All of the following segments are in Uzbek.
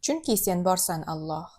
Chunki sen borsan, Alloh.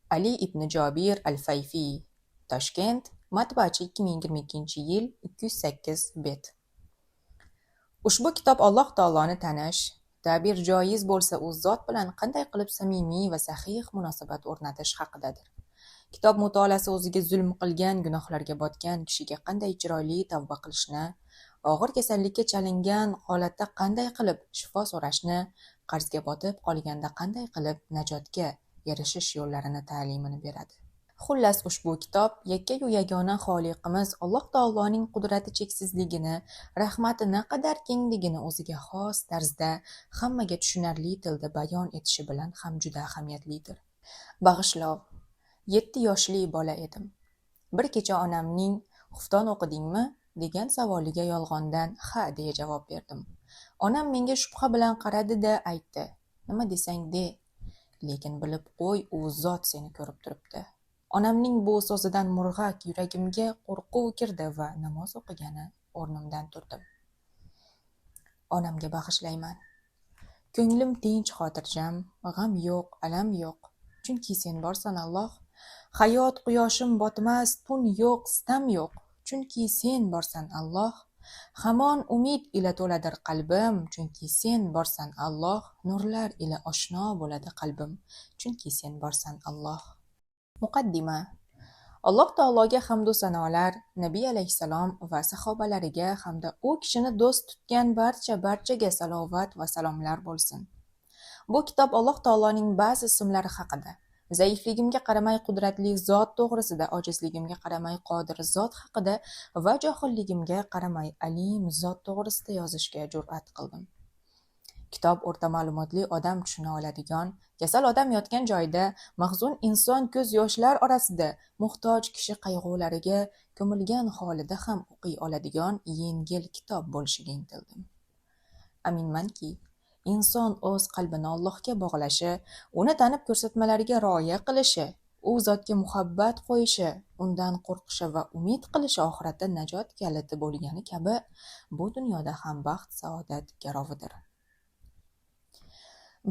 Ali ibn Jobir al-Fayfiy. Toshkent, matbaachi 2022-yil, 208 bet. Ushbu kitob Alloh taoloni tanish, ta'bir joiz bo'lsa, u zot bilan qanday qilib samimiy va sahih munosabat o'rnatish haqidadir. Kitob mutolaasi o'ziga zulm qilgan, gunohlarga botgan kishiga qanday chiroyli tavba qilishni, og'ir kasallikka chalingan holatda qanday qilib shifo so'rashni, qarzga botib qolganda qanday qilib najotga erishish yo'llarini ta'limini beradi. Xullas, ushbu kitob yakkayu yagona Xoliqimiz Alloh taoloning qudrati cheksizligini, rahmati naqadar kengligini o'ziga xos tarzda hammaga tushunarli tilda bayon etishi bilan ham juda ahamiyatlidir. Bag'ishlov. 7 yoshli bola edim. Bir kecha onamning "Xufton o'qidingmi?" degan savoliga yolg'ondan "Ha" deya javob berdim. Onam menga shubha bilan qaradi-da aytdi: "Nima desang de, lekin bilib qo'y, u zot seni ko'rib turibdi." Onamning bu so'zidan murg'ak yuragimga qo'rquv kirdi va namoz o'qigani o'rnimdan turdim. Onamga bag'ishlayman. Ko'nglim tinch, xotirjam, g'am yo'q, alam yo'q. Chunki sen borsan, Alloh. Hayot quyoshim botmas, tun yo'q, sitam yo'q. Chunki sen borsan, Alloh. Hamon umid ila to'ladir qalbim, chunki sen borsan, Alloh. Nurlar ila oshno bo'ladi qalbim, chunki sen borsan, Alloh. Muqaddima. Alloh taologa hamdu sanolar, Nabiy alayhissalom va sahobalariga hamda u kishini do'st tutgan barcha-barchaga salovat va salomlar bo'lsin. Bu kitob Alloh taoloning ba'zi ismlari haqida, zaifligimga qaramay qudratli zot to'g'risida, ojizligimga qaramay qodir zot haqida va johilligimga qaramay alim zot to'g'risida yozishga jur'at qildim. Kitob o'rta ma'lumotli odam tushuna oladigan, kasal odam yotgan joyida, mahzun inson ko'z yoshlar orasida, muhtoj kishi qayg'ulariga ko'milgan holida ham o'qiy oladigan yengil kitob bo'lishiga intildim. Aminmanki, inson o'z qalbini Allohga bog'lashi, uni tanib ko'rsatmalariga rioya qilishi, u zotga muhabbat qo'yishi, undan qo'rqishi va umid qilishi oxiratda najot kaliti bo'lgani kabi, bu dunyoda ham baxt saodat garovidir.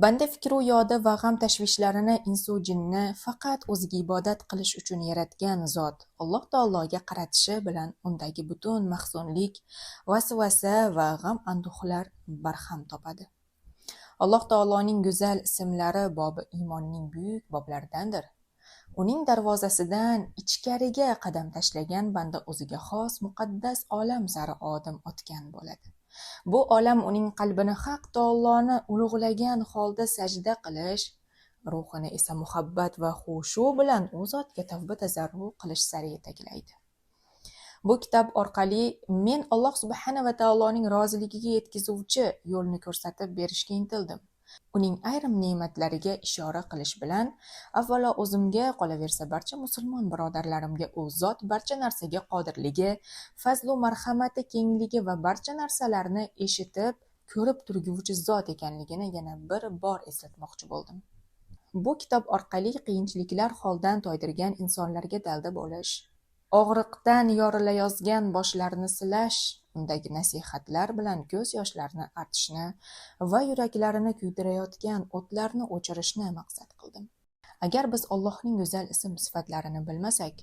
Banda fikru yodi va g'am tashvishlarini insu jinni faqat o'ziga ibodat qilish uchun yaratgan zot Alloh taologa qaratishi bilan undagi butun mahzunlik, vasvasa va g'am anduhlar barham topadi. Alloh taoloning go'zal ismlari bobi iymonning buyuk boblaridandir. Uning darvozasidan ichkariga qadam tashlagan banda o'ziga xos muqaddas olam sari odim otgan bo'ladi. Bu olam uning qalbini Haq taoloni ulug'lagan holda sajda qilish, ruhini esa muhabbat va xushu bilan u zotga tavba tazarru qilish sari yetaklaydi. Bu kitob orqali men Alloh subhanahu va taoloning roziligiga yetkazuvchi yo'lni ko'rsatib berishga intildim. Uning ayrim ne'matlariga ishora qilish bilan avvalo o'zimga, qolaversa barcha musulmon birodarlarimga u zot barcha narsaga qodirligi, fazlu marhamati kengligi va barcha narsalarni eshitib, ko'rib turguvchi zot ekanligini yana bir bor eslatmoqchi bo'ldim. Bu kitob orqali qiyinchiliklar holdan toydirgan insonlarga dalda bo'lish, og'riqdan yorilayozgan boshlarni silash, undagi nasihatlar bilan ko'z yoshlarini artishni va yuraklarini kuydirayotgan o'tlarni o'chirishni maqsad qildim. Agar biz Allohning go'zal ism sifatlarini bilmasak,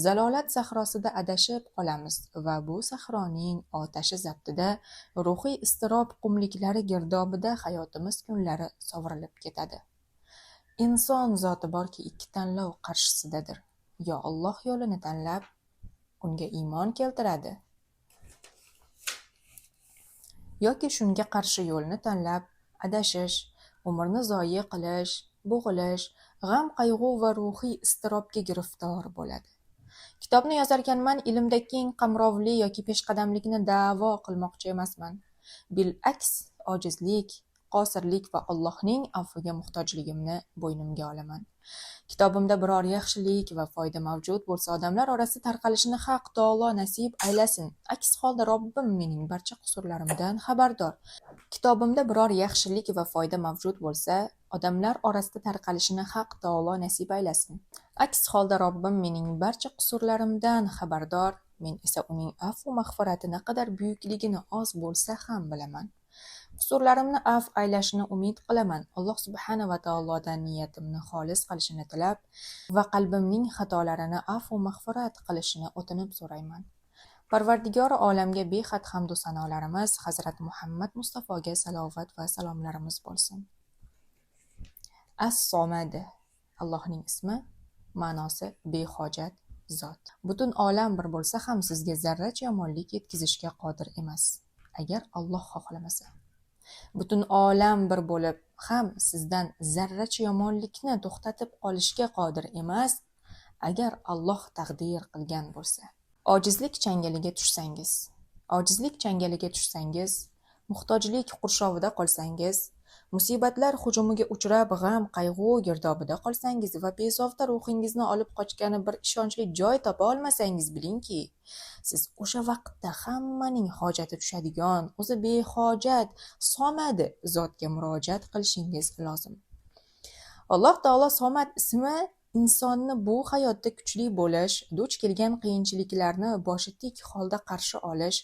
zalolat sahrosida adashib qolamiz va bu sahroning otashi zabtida, ruhiy iztirob qumliklari girdobida hayotimiz kunlari sovrilib ketadi. Inson zoti borki ikki tanlov qarshisidadir. Yo Alloh yo'lini tanlab, unga iymon keltiradi, yoki shunga qarshi yo'lni tanlab, adashish, umrni zoye qilish, bo'g'ilish, g'am-qayg'u va ruhiy iztirobga giriftor bo'ladi. Kitobni yozarkanman ilmda keng qamrovli yoki peshqadamlikni da'vo qilmoqchi emasman. Bilaks, ojizlik, qosirlik va Allohning afviga muhtojligimni bo'ynimga olaman. Kitobimda biror yaxshilik va foyda mavjud bo'lsa, odamlar orasida tarqalishini Haq taolo nasib aylasin. Aks holda Robbim mening barcha qusurlarimdan xabardor. Kitobimda biror yaxshilik va foyda mavjud bo'lsa, odamlar orasida tarqalishini Haq taolo nasib aylasin. Aks holda Robbim mening barcha qusurlarimdan xabardor, men esa uning afvu mag'firati naqadar buyukligini oz bo'lsa ham bilaman. Qusurlarimni afv aylashini umid qilaman. Alloh subhanahu va taolodan niyatimni xolis qilishini tilab va qalbimning xatolarini afv mag'firat qilishini o'tinib so'rayman. Parvardigori olamga behad hamdu sanolarimiz, Hazrat Muhammad Mustafoga salovat va salomlarimiz bo'lsin. As-Somad Allohning ismi, ma'nosi behojat zot. Butun olam bir bo'lsa ham sizga zarracha yomonlik yetkazishga qodir emas, agar Alloh xohlamasa. Butun olam bir bo'lib ham sizdan zarracha yomonlikni to'xtatib qolishga qodir emas, agar Alloh taqdir qilgan bo'lsa. Ojizlik changaliga tushsangiz, ojizlik changaliga tushsangiz, muhtojlik qurshovida qolsangiz, musibatlar hujumiga uchrab g'am qayg'u girdobida qolsangiz va bezovta ruhingizni olib qochgani bir ishonchli joy topa olmasangiz, bilingki, siz o'sha vaqtda hammaning hojati tushadigan, o'zi behojat Somad zotga murojaat qilishingiz lozim. Alloh taolo Somad ismi insonni bu hayotda kuchli bo'lish, duch kelgan qiyinchiliklarni boshi tik holda qarshi olish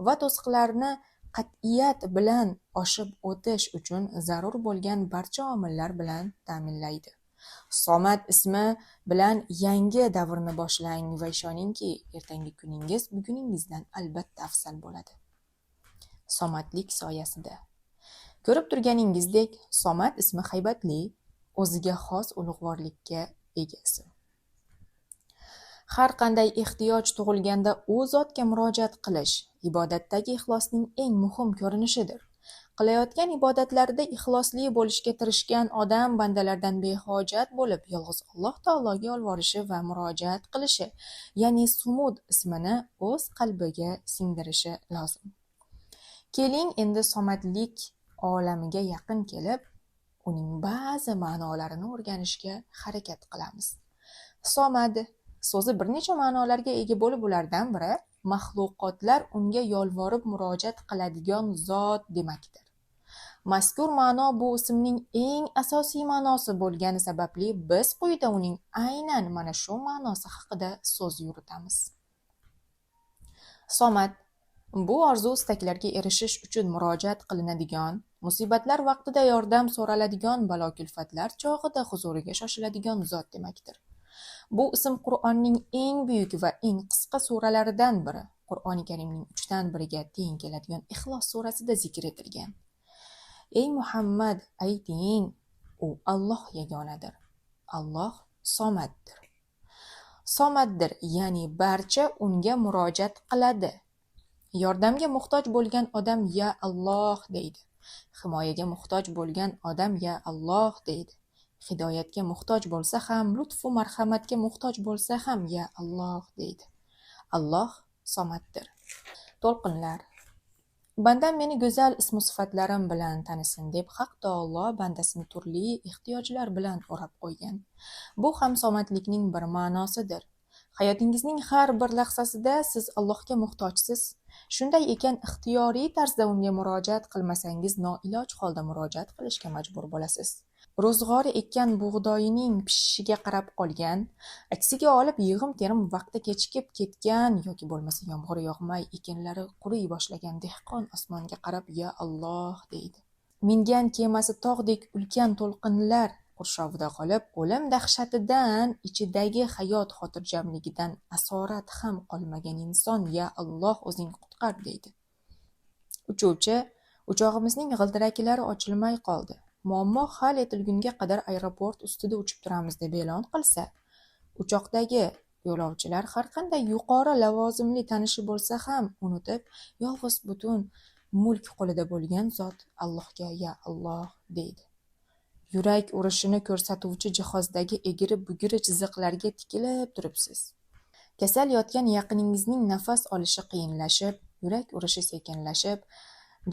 va to'siqlarni qat'iyat bilan oshib o'tish uchun zarur bo'lgan barcha omillar bilan ta'minlaydi. Somad ismi bilan yangi davrni boshlang va ishoningki, ertangi kuningiz buguningizdan albatta afzal bo'ladi. Somadlik soyasida. Ko'rib turganingizdek, Somad ismi haybatli, o'ziga xos ulug'vorlikka ega ism. Har qanday ehtiyoj tug'ilganda u zotga murojaat qilish ibodatdagi ixlosning eng muhim ko'rinishidir. Qilayotgan ibodatlarida ixlosli bo'lishga tirishgan odam bandalardan behojat bo'lib, yolg'iz Alloh taologa yolvorishi va murojaat qilishi, ya'ni Sumud ismini o'z qalbiga singdirishi lozim. Keling, endi somadlik olamiga yaqin kelib, uning ba'zi ma'nolarini o'rganishga harakat qilamiz. Somad so'zi bir necha ma'nolarga ega bo'lib, ulardan biri maxluqotlar unga yolvorib murojaat qiladigan zot demakdir. Mazkur ma'no bu ismning eng asosiy ma'nosi bo'lgani sababli biz quyida uning aynan mana shu ma'nosi haqida so'z yuritamiz. Somad bu orzu istaklarga erishish uchun murojaat qilinadigan, musibatlar vaqtida yordam so'raladigan, balo-kulfatlar chog'ida huzuriga shoshiladigan zot demakdir. Bu ism Qur'onning eng buyuk va eng qisqa suralaridan biri, Qur'oni Karimning 1/3ga teng keladigan Ixlos surasida zikr etilgan. Ey Muhammad, ayting, u Alloh yagonadir. Alloh Somaddir. Somaddir, ya'ni barcha unga murojaat qiladi. Yordamga muhtoj bo'lgan odam ya Alloh deydi. Himoyaga muhtoj bo'lgan odam ya Alloh deydi. Hidoyatga muhtoj bo'lsa ham, lutfu marhamatga muhtoj bo'lsa ham ya Alloh deydi. Alloh Somaddir. To'lqinlar. Bandam meni go'zal ismu sifatlarim bilan tanisin deb Haq taolo bandasini turli ehtiyojlar bilan o'rab qo'ygan. Bu ham somadlikning bir ma'nosidir. Hayotingizning har bir lahzasida siz Allohga muhtojsiz. Shunday ekan, ixtiyoriy tarzda unga murojaat qilmasangiz, noiloj holda murojaat qilishga majbur bo'lasiz. Ro'zg'ori ekkan bug'doyining pishishiga qarab qolgan, aksiga olib yig'im-terim vaqti kechikib ketgan yoki bo'lmasa yomg'ir yog'may ekinlari quriy boshlagan dehqon osmonga qarab ya Alloh deydi. Mingan kemasi tog'dek ulkan to'lqinlar qurshovida qolib, o'lim dahshatidan, ichidagi hayot xotirjamligidan asorat ham qolmagan inson ya Alloh o'zing qutqar deydi. Uchuvchi, uchog'imizning g'ildiraklari ochilmay qoldi. Muammo hal etilgunga qadar aeroport ustida uchib turamiz deb e'lon qilsa, uchoqdagi yo'lovchilar har qanday yuqori lavozimli tanishi bo'lsa ham unutib, yolg'iz butun mulk qo'lida bo'lgan zot Allohga ya Alloh deydi. Yurak urishini ko'rsatuvchi jihozdagi egri-bugri chiziqlarga tikilib turibsiz. Kasal yotgan yaqiningizning nafas olishi qiyinlashib, yurak urishi sekinlashib,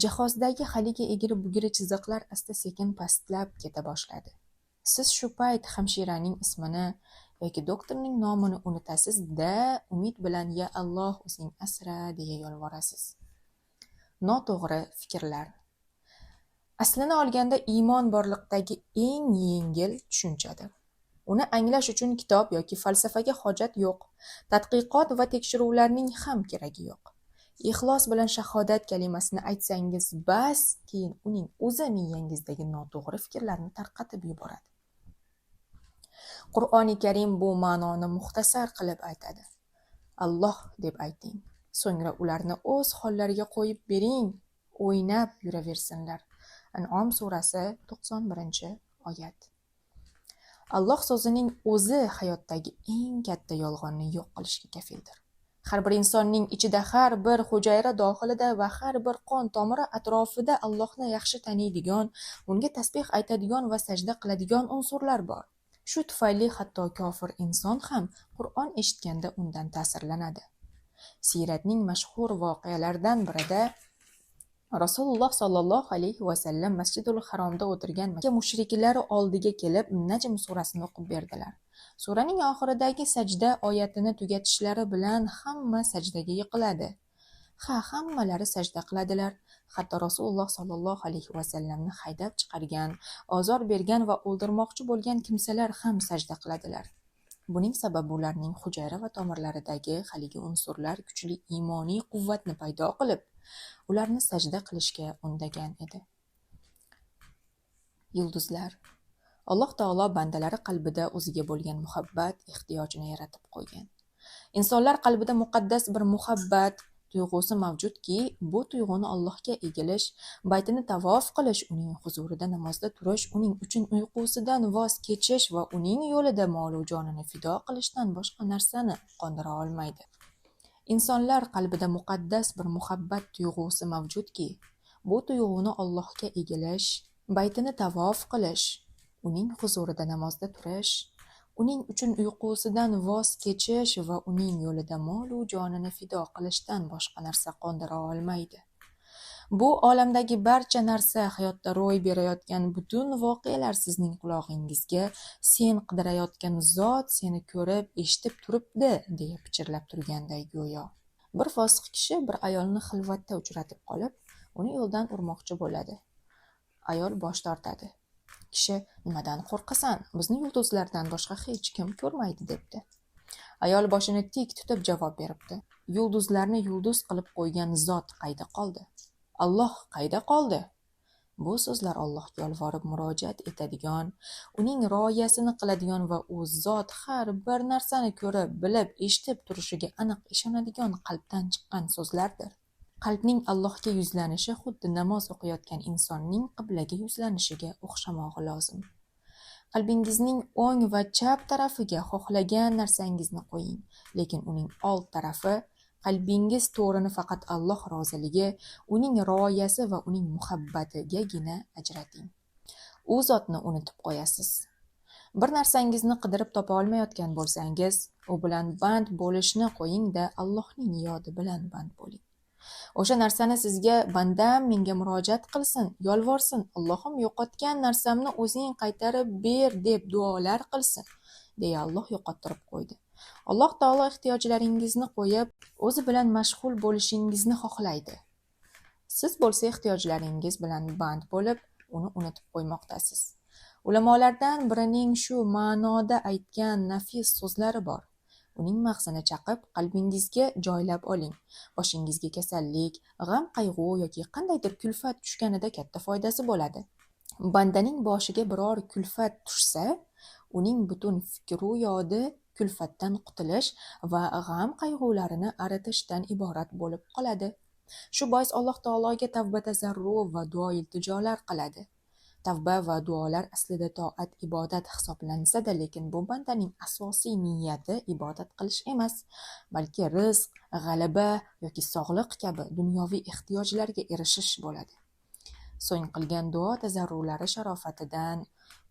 jihozdagi haligi egri-bugri chiziqlar asta-sekin pastlab keta boshladi. Siz shu payt hamshiraning ismini yoki doktorning nomini unutasiz-da, umid bilan ya Alloh o'zing asra deya yolvorasiz. Noto'g'ri fikrlar. Aslini olganda iymon borliqdagi eng yengil tushunchadir. Uni anglash uchun kitob yoki falsafaga hojat yo'q, tadqiqot va tekshiruvlarning ham keragi yo'q. Ixlos bilan shahodat kalimasini aytsangiz bas, keyin uning o'zi miyangizdagi noto'g'ri fikrlarni tarqatib yuboradi. Qur'oni Karim bu ma'noni muxtasar qilib aytadi. Alloh deb ayting. So'ngra ularni o'z hollariga qo'yib bering, o'ynab yuraversinlar. An'om surasi 91-oyat. Alloh so'zining o'zi hayotdagi eng katta yolg'onni yo'q qilishga kafildir. Har bir insonning ichida, har bir hujayra dohilida va har bir qon tomiri atrofida Allohni yaxshi taniydigan, unga tasbih aytadigan va sajda qiladigan unsurlar bor. Shu tufayli hatto kofir inson ham Qur'on eshitganda undan ta'sirlanadi. Siyratning mashhur voqealaridan birida Rasululloh sollallohu alayhi vasallam Masjidul Haromda o'tirgan Makka mushriklari oldiga kelib Najm surasini o'qib berdilar. Suraning oxiridagi sajda oyatini tugatishlari bilan hamma sajdaga yiqiladi. Ha, hammalari sajda qiladilar. Hatto Rasululloh sollallohu alayhi vasallamni haydab chiqargan, ozor bergan va o'ldirmoqchi bo'lgan kimsalar ham sajda qiladilar. Buning sababi ularning hujayra va tomirlaridagi haligi unsurlar kuchli iymoniy quvvatni paydo qilib, ularni sajda qilishga undagan edi. Yulduzlar. Alloh taolo bandalari qalbida o'ziga bo'lgan muhabbat ehtiyojini yaratib qo'ygan. Insonlar qalbida muqaddas bir muhabbat tuyg'usi mavjudki, bu tuyg'uni Allohga egilish, baytini tavof qilish, uning huzurida namozda turish, uning uchun uyqusidan voz kechish va uning yo'lida mol-u jonini fido qilishdan boshqa narsani qondira olmaydi. Insonlar qalbida muqaddas bir muhabbat tuyg'usi mavjudki, bu tuyg'uni Allohga egilish, baytini tavof qilish, uning huzurida namozda turish, uning uchun uyqusidan voz kechish va uning yo'lida mol-u jonini fido qilishdan boshqa narsa qondira olmaydi. Bu olamdagi barcha narsa, hayotda ro'y berayotgan butun voqealar sizning qulog'ingizga sen qidirayotgan zot seni ko'rib, eshitib turibdi deya pichirlab turganday go'yo. Bir fosiq kishi bir ayolni xilvatda uchratib qolib, uni yo'ldan urmoqchi bo'ladi. Ayol bosh tortadi. Kishi, nimadan qo'rqasan? Bizni yulduzlardan boshqa hech kim ko'rmaydi, debdi. Ayol boshini tik tutib javob beribdi. Yulduzlarni yulduz qilib qo'ygan zot qayda qoldi? Alloh qayda qoldi? Bu so'zlar Allohga yolvorib murojaat etadigan, uning rioyasini qiladigan va u zot har bir narsani ko'rib, bilib, eshitib turishiga aniq ishonadigan qalbdan chiqqan so'zlardir. Qalbning Allohga yuzlanishi xuddi namoz o'qiyotgan insonning qiblaga yuzlanishiga o'xshamog'i lozim. Qalbingizning o'ng va chap tarafiga xohlagan narsangizni qo'ying, lekin uning old tarafi qalbingiz to'rini faqat Alloh roziligi, uning rioyasi va uning muhabbatigagina ajrating. U zotni unutib qo'yasiz. Bir narsangizni qidirib topa olmayotgan bo'lsangiz, u bilan band bo'lishni qo'ying-da, Allohning yodi bilan band bo'ling. O'sha narsani sizga bandam menga murojaat qilsin, yolvorsin, Allohim yo'qotgan narsamni o'zing qaytarib ber deb duolar qilsin, deya Alloh yo'qottirib qo'ydi. Alloh taolo ehtiyojlaringizni qo'yib, o'zi bilan mashg'ul bo'lishingizni xohlaydi. Siz bo'lsa ehtiyojlaringiz bilan band bo'lib, uni unutib qo'ymoqdasiz. Ulamolardan birining shu ma'noda aytgan nafis so'zlari bor. Uning mag'zini chaqib, qalbingizga joylab oling. Boshingizga kasallik, g'am-qayg'u yoki qandaydir kulfat tushganida katta foydasi bo'ladi. Bandaning boshiga biror kulfat tushsa, uning butun fikru yodi kulfatdan qutulish va g'am-qayg'ularini aritishdan iborat bo'lib qoladi. Shu bois Alloh taologa tavba tazarru va duo iltijolar qiladi. Tavba va duolar aslida toat ibodat hisoblansa-da, lekin bu bandaning asosiy niyati ibodat qilish emas, balki rizq, g'alaba yoki sog'liq kabi dunyoviy ehtiyojlarga erishish bo'ladi. So'ng qilgan duo tazarrulari sharofatidan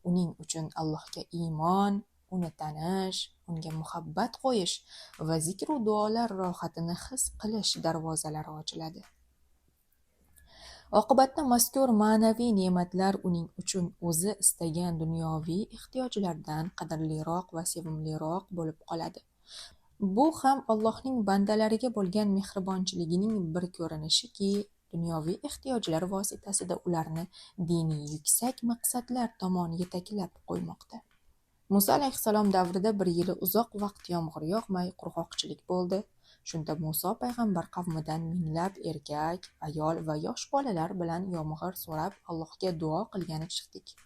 uning uchun Allohga iymon, uni tanish, unga muhabbat qo'yish va zikru duolar rohatini his qilish darvozalari ochiladi. Oqibatda mazkur ma'naviy ne'matlar uning uchun o'zi istagan dunyoviy ehtiyojlardan qadrliroq va sevimliroq bo'lib qoladi. Bu ham Allohning bandalariga bo'lgan mehribonchiligining bir ko'rinishiki, dunyoviy ehtiyojlar vositasida ularni diniy yuksak maqsadlar tomon yetaklab qo'ymoqda. Musa alayhissalom davrida bir yili uzoq vaqt yomg'ir yog'may qurg'oqchilik bo'ldi. Shunda Muso payg'ambar qavmidan minglab erkak, ayol va yosh bolalar bilan yomg'ir so'rab Allohga duo qilgani chiqdik.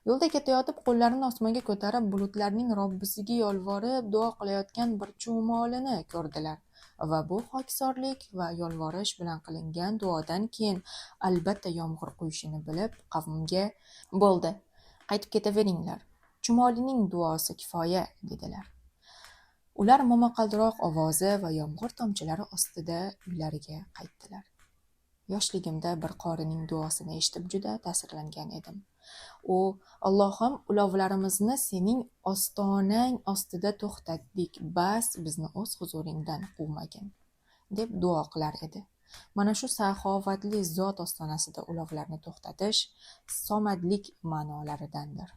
Yo'lda ketayotib qo'llarini osmonga ko'tarib, bulutlarning Robbisiga yolvorib duo qilayotgan bir chumolini ko'rdilar va bu xokisorlik va yolvorish bilan qilingan duodan keyin albatta yomg'ir quyishini bilib, qavmga: "Bo'ldi, qaytib ketaveringlar. Chumolining duosi kifoya", dedilar. Ular momaqaldiroq ovozi va yomg'ir tomchilari ostida uylariga qaytdilar. Yoshligimda bir qorining duosini eshitib juda ta'sirlangan edim. U: "Allohim, ulovlarimizni sening ostonang ostida to'xtatdik, bas bizni o'z huzuringdan quvmagin", deb duo qilar edi. Mana shu saxovatli zot ostonasida ulovlarni to'xtatish somadlik ma'nolaridandir.